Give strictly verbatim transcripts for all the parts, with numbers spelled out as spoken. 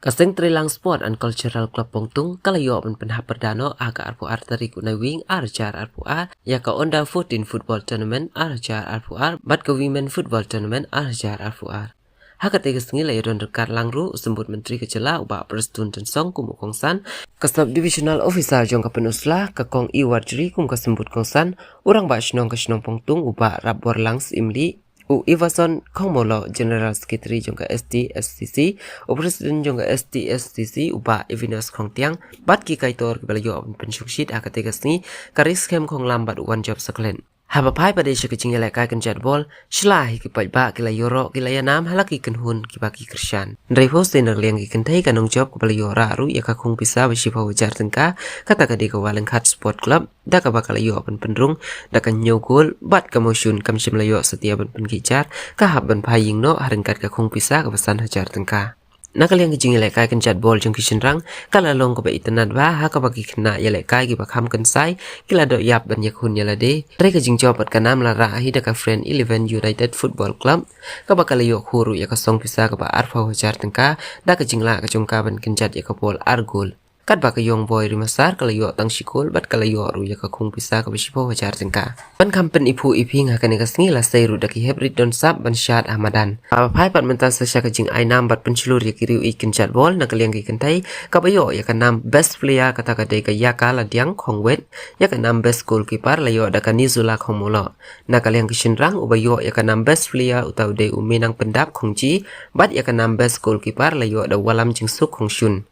Ka Seng Treilang Sport and Cultural Club Pongtung ka la ïoh ban pynhap pyrda noh ha ka arphew ar tarik u Naiwieng ar hajar arphew ar ïa ka Under fourteen Football Tournament ar hajar arphew ar bad ka Women Football Tournament ar hajar arphew ar. Ha katei ka sngi la ïadon ryngkat lang ruh u Symbud Myntri ka jylla u Bah Prestone Tynsong kum u kongsan, ka Sub Divisional Officer jong ka Pynursla ka Kong Iwarjri kum ka Symbud kongsan, u Rangbah Shnong ka shnong Pongtung u Bah Rapborlang Syiemlieh, u Ivason Khongmawloh, General Secretary jong ka S T S C C, u President jong ka S T S C C u Bah Evinus Khongtiang bad ki kaitor kiba la ïoh ban pynshongshit ha katei ka sngi, ka Riskem Khonglam bad u Wanjop Sakhlin. Haba phai pat de sha ka jingïalehkai kynjat bol, shlei hi ki paidbah ki la ïaroh ki la ïanam ha la ki kynhun kiba ki kyrshan. Hynrei phewse na ka liang ki kynthei ka nongjop kaba la ïoh rah ruh ïa ka khung pisa ba shiphew hajar tyngka, kata ka dei ka Wahlyngkhat Sport Club, da kaba ka la ïoh ban pynrung da ka hynñiew gol bad ka mawshun, kam shym la ïoh satia ban pynkhih jar, ka hap ban phai ïing noh ha ryngkat ka khung pisa kaba san hajar tyngka. Na ka liang ka jingïalehkai kynjat bol jong ki shynrang ka la long kaba itynnad bha ha kaba ki khynnah ïalehkai kiba kham kynsai ki la doh ïap ban ïakhun ïa lade. Hynrei ka jingjop bad ka nam la rah hi da ka Friend Eleven United Football Club, kaba ka la ïoh khuh ruh ïa ka song pisa kaba arphew hajar tyngka da ka jinglah ka jong ka ban kynjat ïa ka bol ar gol. Katba ka Young Boy Rimasar ka la ïoh tang shi gol bad ka la ïoh ruh ïa ka khung pisa kaba shiphew hajar tyngka. Ban kham pyniphuh iphieng ha kane ka sngi la sei ruh da ki hep rit don sap ban shad ha madan. Haba phai pat mynta sa sha ka jingainam bad pynshlur ïa ki riew ïeit kynjat bol na ka liang ki kynthei, kaba ïoh ïa ka nam Best Player kata ka dei ka Ïakha Ladiang Khongwet, ïa ka nam Best Goalkeeper la ïoh da ka Nizula Khongmawloh. Na ka liang ki shynrang, uba ïoh ïa ka nam Best Player uta u dei u Menang Pyndap Khongji, bad ïa ka nam Best Goalkeeper la ïoh da Wallamjingsuk Khongshun.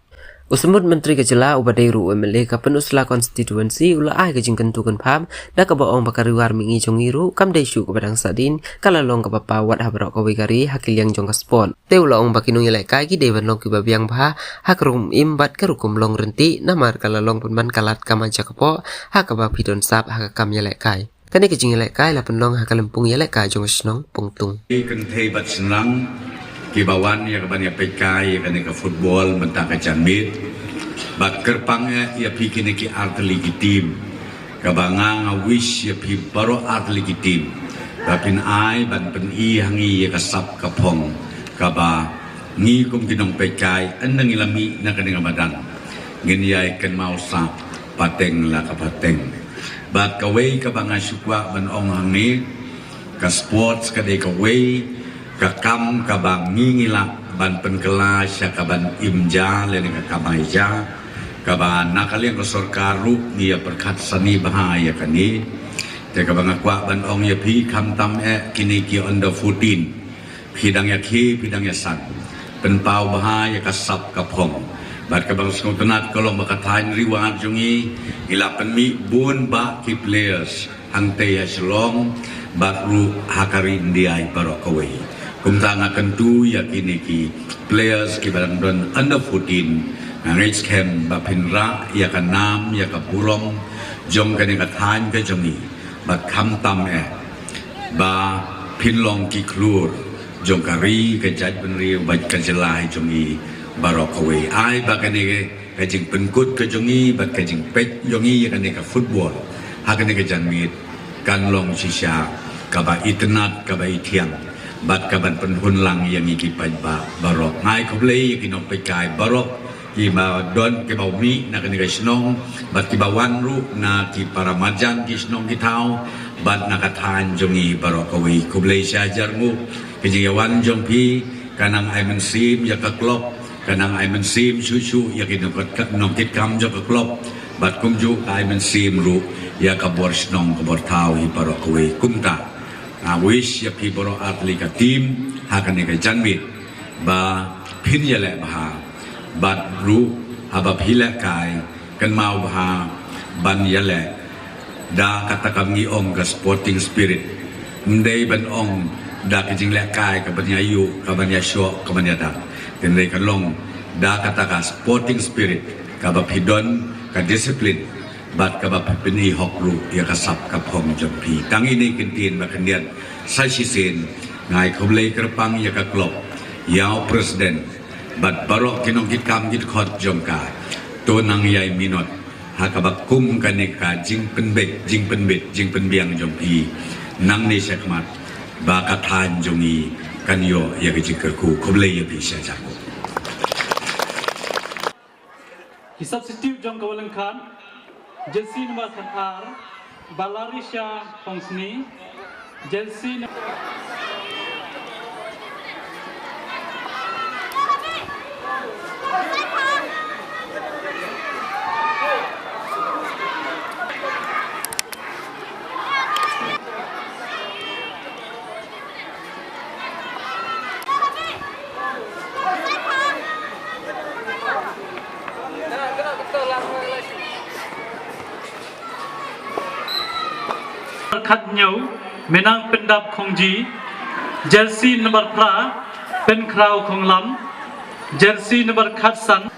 U Symbud Myntri ka jylla uba dei ruh u M L A ka Pynursla Constituency u la ai ka jingkyntu kynpham da kaba ong ba ka Ri War Mihngi jong ngi ruh kam dei shuh kaba dang sahdien, ka la long kaba paw wat ha baroh kawei ka ri ha ki liang jong ka sport. Te u la ong ba ki nongïalehkai ki dei ban long kiba biang bha ha ka rukom im bad ka rukom long ryntih, namar ka la long pynban ka lad ka maja ka poh ha kaba phi don sap ha ka kam ïalehkai. Kane ka jingïalehkai la pynlong ha ka lympung ïalehkai jong ka shnong Pongtung. Ki kynthei bad shynrang kiba wan ïa kaban ïa peitkai ïa kane ka football mynta ka janmiet. Bad kyrpang eh ïa phi kine ki artylli ki team, kaba nga nga wish ïa phi baroh artylli ki team ba phin ai ban pyni ha ngi ïa ka sap ka phong kaba ngi kum ki nongpeitkai ynda ngi la mih na kane ka madan ngin ïai kynmaw sap pateng la ka pateng. Bad kawei kaba nga shu kwah ban ong hangne, ka sports ka dei kawei ka kam kaba ngi ngi lah ban pynkylla sha kaban im ja lane ka kamai ja, kaba na ka liang ka sorkar ruh ngi ïa pyrkhat sani bha ïa kane. Te kaba nga kwah ban ong ïa phi, khamtam eh kine ki under fourteen, phi dang ïa khie, phi dang ïa san, pynpaw bha ïa ka sap ka phong. Bad kaba nga sngewtynnat ka long ba ka thaiñ Ri War jong ngi i la pynmih bun bah ki players hangtei ha Shillong bad ruh ha ka ri India baroh kawei. Kumta nga kyntu ïa kine ki players kiba dang don under fourteen, nga ngeit skhem ba phin rah ïa ka nam ïa ka burom jong kane ka thaiñ ka jong ngi. Bad khamtam eh ba phin long ki khlur jong ka ri, ka jaitbynriew bad ka jylla hi jong ngi baroh kawei. Ai ba kane ka jingpynkut ka jong ngi bad ka jingpeit jong ngi ïa kane ka football ha kane ka janmiet kan long shisha kaba itynnad, kaba ithiang bad kaban pynhun lang ïa ngi ki paidbah baroh. Nga ai khublei ïa ki nongpeitkai baroh kiba don, kiba mih na kane ka shnong bad kiba wan ruh na ki para marjan, ki shnong ki thaw bad na ka thaiñ jong ngi baroh kawei. Khublei shihajar nguh. Ka jingïawan jong phi ka nang ai mynsiem ïa ka club, ka nang ai mynsiem shuh shuh ïa ki nongkit, nongkitkam jong ka club, bad kumjuh ka ai mynsiem ruh ïa ka bor shnong ka bor thaw hi baroh kawei. Kumta nga wish ïa phi baroh artylli ka team ha kane ka janmiet ba phin ïaleh bha, bad ruh haba phi lehkai kynmaw bha ban ïaleh da kata ka ngi ong ka sporting spirit. Ym dei ban ong da ka jinglehkai kaban ïa ïuh, kaban ïa shoh, kaban ïa dang. Hynrei kan long da kata ka sporting spirit kaba phi don, ka discipline bad kaba phi pyni hok ruh ïa ka sap ka phong jong phi. Tang ine i kyntien ba khyndiat sa shisien nga ai khublei kyrpang ïa ka club, ïa u president bad baroh ki nongkitkam ki dkhot jong ka. To nang ïai minot ha kaba kum kane ka jingpynbeit, jingpynbeit, jingpynbiang jong phi nangne shakhmat ba ka thaiñ jong ngi kan ïoh ïa ka jingkyrkhu. Khublei ïa phi shihajar. Substitute jong ka Wellington, jersey number khat ar, Balarisha Khongsni, jersey number khat hynñiew, Menang Pyndap Khongji, jersey number phra, Pynkhraw Khonglam, jersey number khat san.